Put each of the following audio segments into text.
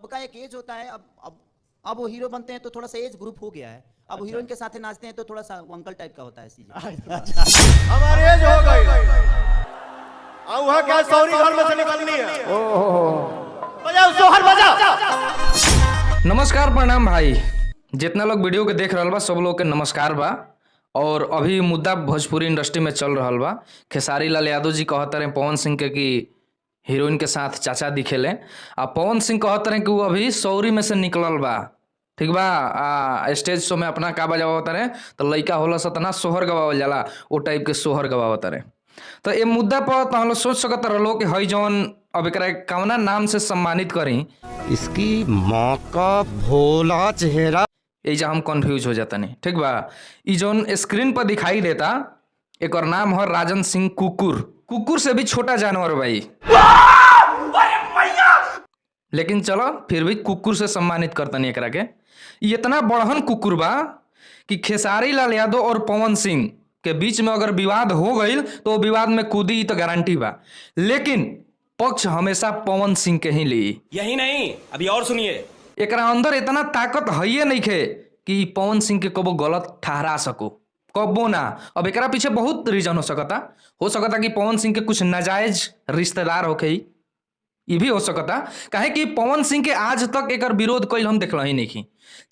सबका एक एज होता है। अब वो हीरो बनते हैं तो थोड़ा सा एज ग्रुप हो गया है। अब हीरोइन के साथ नाचते हैं तो थोड़ा सा अंकल टाइप का होता है चीजें। हमारे एज हो गई आ वहाँ क्या सॉरी घर में से निकलनी है। बजाओ सोहर बजा। नमस्कार, प्रणाम भाई। जितना लोग वीडियो के देख रहल बा, सब लोग के नमस्कार बा। और अभी मुद्दा भोजपुरी इंडस्ट्री में चल रहल बा। खेसारी लाल यादव जी कहत रहे पवन सिंह के कि हीरोइन के साथ चाचा दिखेले आ पवन सिंह कहत रहे कि वो अभी सौरी में से निकलल बा, ठीक बा। आ स्टेज शो में अपना का बजावत रहे तो लइका होला सतना सोहर गवावल जाला, ओ टाइप के सोहर गवावत रहे। तो ये मुद्दा पर तो हम लोग सोच सकत रहलो कि हई जौन अब एकरा कवना नाम से सम्मानित करी। इसकी माँ का भोला चेहरा। एजा हम कंफ्यूज हो जाता नहीं, ठीक बा। ई जौन स्क्रीन पर दिखाई देता, एकर नाम है राजन सिंह कुकुर। कुकुर से भी छोटा जानवर भाई, लेकिन चलो फिर भी कुकुर से सम्मानित करतनी एकरा के। ई इतना बड़हन कुकुर बा कि खेसारी लाल यादव और पवन सिंह के बीच में अगर विवाद हो गईल तो वो विवाद में कूदी, तो गारंटी बा, लेकिन पक्ष हमेशा पवन सिंह के ही ली। यही नहीं, अभी और सुनिए। एकरा अंदर इतना ताकत हइये नइखे कि ई पवन सिंह के कबो गलत ठहरा सको, कबो ना। अब एकरा पीछे बहुत रीजन हो सकता। हो सकता कि पवन सिंह के कुछ नाजायज रिश्तेदार होके ही, ई भी हो सकता। काहे कि पवन सिंह के आज तक एकर विरोध कइल हम देखल ही नहीं।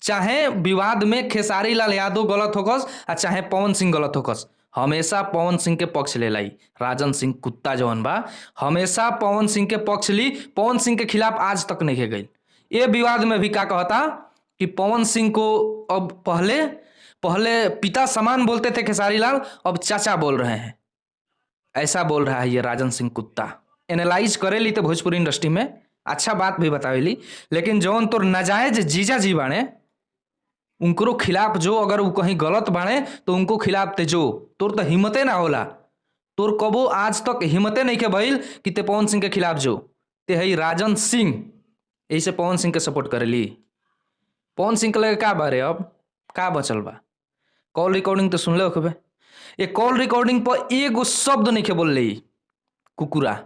चाहे विवाद में खेसारी लाल यादव गलत होकस आ चाहे पवन सिंह गलत होकस, हमेशा पवन सिंह के पक्ष ले लाई राजन सिंह कुत्ता जवन बा। हमेशा पवन सिंह के पक्ष ली, पवन सिंह के खिलाफ आज तक नहीं गई। ये विवाद में भी का कहता कि पवन सिंह को अब पहले पहले पिता समान बोलते थे खेसारी लाल, अब चाचा बोल रहे हैं, ऐसा बोल रहा है ये राजन सिंह कुत्ता। एनालाइज करेली तो भोजपुरी इंडस्ट्री में अच्छा बात भी बतावेली, लेकिन जौन तोर नाजायज जीजा जी बाणे, उनकरो खिलाफ जो अगर वो कहीं गलत बाणे तो उनको खिलाफ ते जो तोर तो हिम्मते ना होला। तोर कबो आज तक हिम्मते नहीं के भइल कि ते पवन सिंह के खिलाफ जो ते है राजन सिंह, यही से पवन सिंह के सपोर्ट करेली। पवन सिंह के लगे का बारे अब का बचल बा? कॉल रिकॉर्डिंग तो सुनले होखबे। ये कॉल रिकॉर्डिंग पर एगो शब्द नहीं के बोलले ई कुकुरा,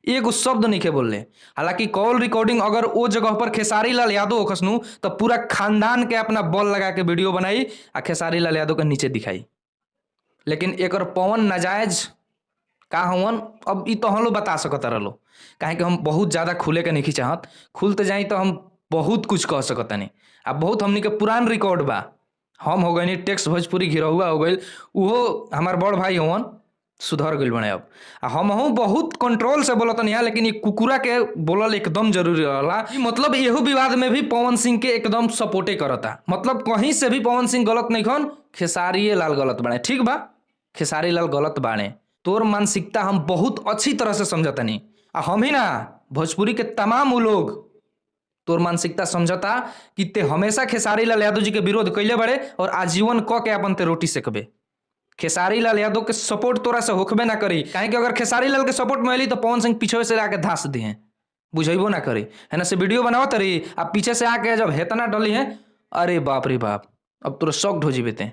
एगो शब्द नहीं के बोलले। हालांकि कॉल रिकॉर्डिंग अगर ओ जगह पर खेसारी लाल यादव होखसनु तो पूरा खानदान के अपना बल लगा के वीडियो बनाई आ खेसारी लाल यादव के नीचे दिखाई। लेकिन एकर पवन नाजायज का हवन अब ई तो हम लोग बता सकत रहलो, काहे कि हम बहुत ज़्यादा खुले के नहीं चाहत। खुलते जाई तो हम बहुत कुछ कह सकतनी। आ बहुत हमनी के पुरान रिकॉर्ड बा। हम हो गए टेक्स भोजपुरी घिरहुआ हो गई, उहो हमार बड़ भाई हवन सुधर गइल बने अब। आ हमहू बहुत कंट्रोल से बोलतनी यहाँ, लेकिन ये कुकुरा के बोलल एकदम जरूरी रहला। ई मतलब एहू विवाद में भी पवन सिंह के एकदम सपोर्टे करता, मतलब कहीं से भी पवन सिंह गलत नहीं खन, खेसारीए लाल गलत बाणे। ठीक बा, खेसारी लाल गलत बाणे, तोर मानसिकता हम बहुत अच्छी तरह से समझतनी। आ हम ही ना, भोजपुरी के तमाम उ लोग तोर मानसिकता समझता कि ते हमेशा खेसारी लाल यादव जी के विरोध कैले बड़े और आजीवन क के अपन ते रोटी सेकबे। खेसारी लाल यादव के सपोर्ट तोरा से होखबे ना करी, काहे कि अगर खेसारी लाल के सपोर्ट में अली तो पवन सिंह पीछे से आके धास दिए, बुझेबो ना करी है ना। से वीडियो बनाओ तरी आ पीछे से आके जब हेतना डली है, अरे बाप रे बाप, अब तोरा शौक हो जीबे ते।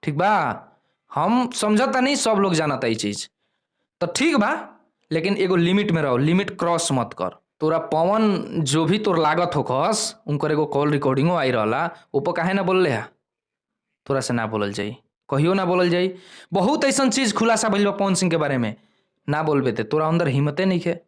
ठीक बा, हम समझता नहीं, सब लोग जानता ई चीज तो ठीक बा, लेकिन एगो लिमिट में रहो, लिमिट क्रॉस मत कर। तोरा पवन जो भी तोर लागत होखस, उनकर एगो कॉल रिकॉर्डिंगो आई रहला, ऊपर काहे ना बोलले हा? तोरा से ना बोलल जाई, कहियो ना बोलल जाई। बहुत ऐसन चीज खुलासा भइल बा पवन सिंह के बारे में, ना बोलबे ते तोरा अंदर हिम्मते नहीं है।